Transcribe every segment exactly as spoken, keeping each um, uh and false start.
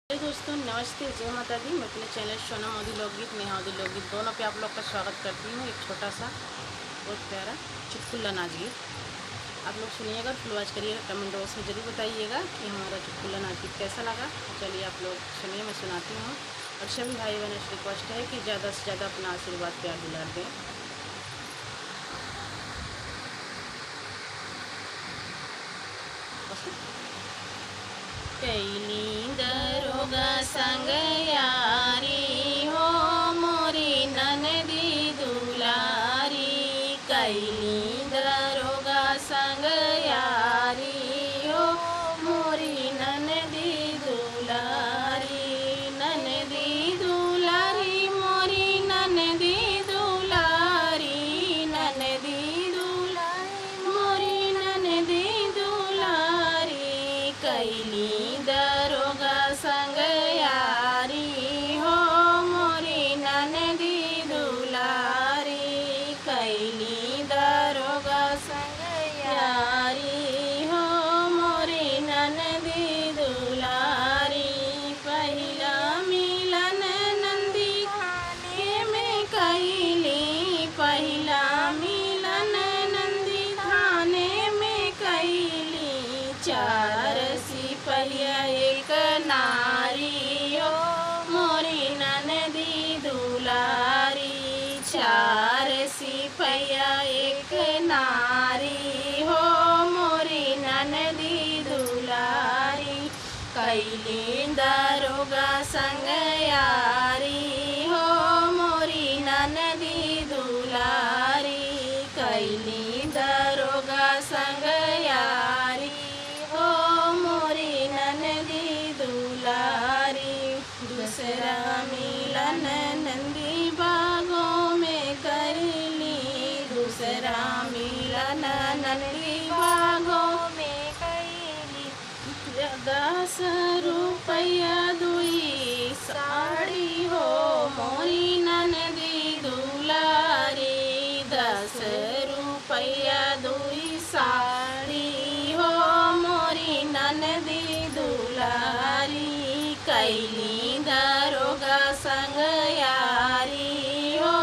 हेलो दोस्तों, नमस्ते, जय माता दी। मैं अपने चैनल सोनम अवधी लोकगीत, नेहा अवधी लोकगीत दोनों पे आप लोग का स्वागत करती हूँ। एक छोटा सा बहुत प्यारा चुटकुला नाच गीत आप लोग सुनिएगा, फुल वॉच करिएगा, कमेंट बॉक्स में जरूर बताइएगा कि हमारा चुटकुला नाच गीत कैसा लगा। तो चलिए आप लोग सुनिए, मैं सुनाती हूँ। और सभी भाई बहनों से रिक्वेस्ट है कि ज़्यादा से ज़्यादा अपना आशीर्वाद, प्यार, दुलार दें। कैली दरोगा संग यारी हो मोरी ननदी दुलारी, कैली दरोगा संग यारी हो मोरी ननदी दुलारी, ननदी दुलारी मोरी ननदी दुलारी, ननदी दुलारी मोरी ननदी दुलारी, कैली दरोगा संग यारी हो मोरी ननदी दुलारी, कैली दरोगा संग यारी हो मोरी ननदी दुलारी। पहिला मिलन नंदी थाने में कैली, पहिला मिलन नंदी थाने में कैली, चार सिपहिया एक नारी हो मोरी ननदी दुलारी, चार सिपहिया एक नारी हो मोरी ननदी दुलारी, कैली दरोगा संग यारी हो मोरी ननदी दुलारी, कैली दरोगा संग यारी हो मोरी ननदी दुलारी। दूसरा मिलन नंदी बागों में कैली, दूसरा मिलन नंदी बागों में कैली, दस रुपया दुई साड़ी हो मोरी ननदी दुलारी, दस रुपया दुई साड़ी हो मोरी ननदी दुलारी, कैली दरोगा संग यारी हो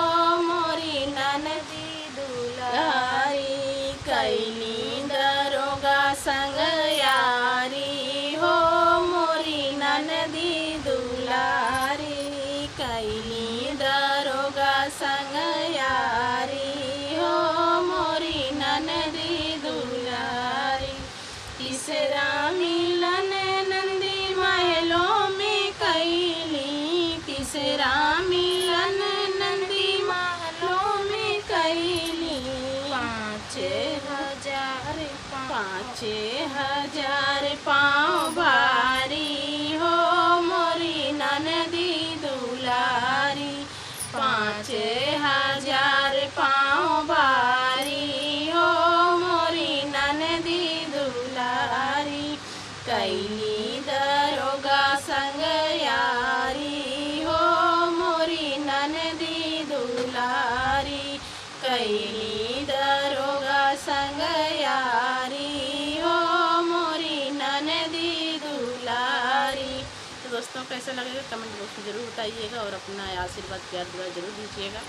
मोरी ननदी दुलारी, कैली दरोगा संग यारी हो मोरी ननदी दुलारी, कैली दरोगा संग यारी हो मोरी ननदी दुलारी। तीसरा मिलन नंदी महलों में कैली, तीसरा मिलन नंदी महलों में कैली, पाँच हजार, पाँच हजार पाँव भारी हो मोरी ननदी दुलारी, पाँच हजार पाँव भारी हो मोरी ननदी दुलारी, कैली दरोगा संग यारी हो मोरी ननदी दुलारी, कैली दरोगा संग यारी हो मोरी ननदी दुलारी। तो दोस्तों, कैसा लगेगा कमेंट बॉक्स में जरूर बताइएगा और अपना आशीर्वाद, प्यार, दुआ जरूर दीजिएगा।